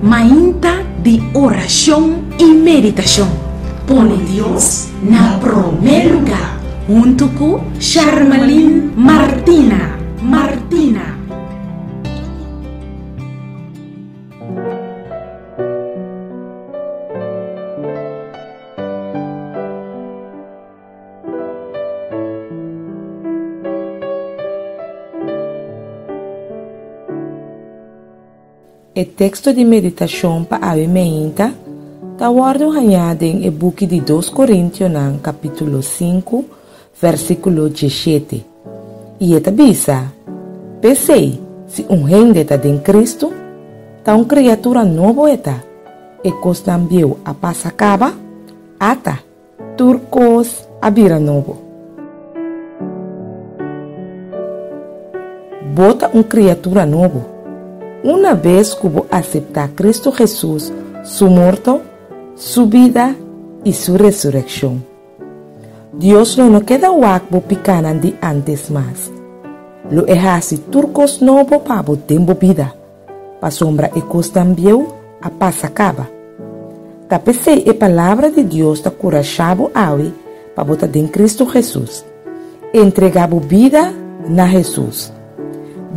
Mainta di orashon i meditashon. Pone Dios na promé lugá huntu ku Sharmalyn Martina. Martina. E teksto di meditashon pa awe meinta ta wòrdu hañá den e buki di Dos Korintionan kapítulo sinku, vèrsikulo diesshete, i e ta bisa, P'esei, si un hende ta den Kristu, ta un kriatura nobo e ta, e kosnan bieu a pasa kaba, ata, Tur kos a bira nobo. Bo ta un kriatura nobo. Una bes ku bo aseptá Kristu Hesus su morto, su bida i su resurekshon. Dios lo no keda wak bo pikánan di ántes mas. Lo e hasi tur kos nobo pa bo den bo bida. Pasobra e kosnan bieu a pasa kaba. Ta p'esei e Palabra di Dios ta kurashá bo awe pa bo ta den Kristu Hesus. Entregá bo bida na Hesus.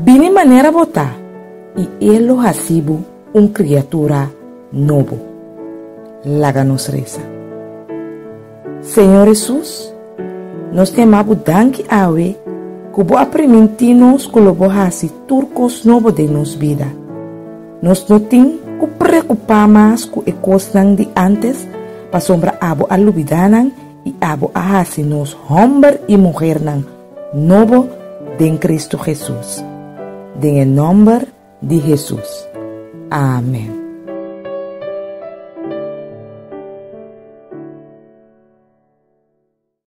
Bini manera bo ta, i E lo hasi bo un kriatura nobo. Laga nos resa. Señor Hesus, nos ta yama bo danki awe ku bo a primintí nos ku lo bo hasi tur kos nobo den nos bida. Nos no tin ku preokupá mas ku e kosnan di ántes pasobra abo a lubidá nan i abo a hasi nos hòmber i muhernan nobo den Kristu Hesus. Den e nòmber di Hesus. Amèn.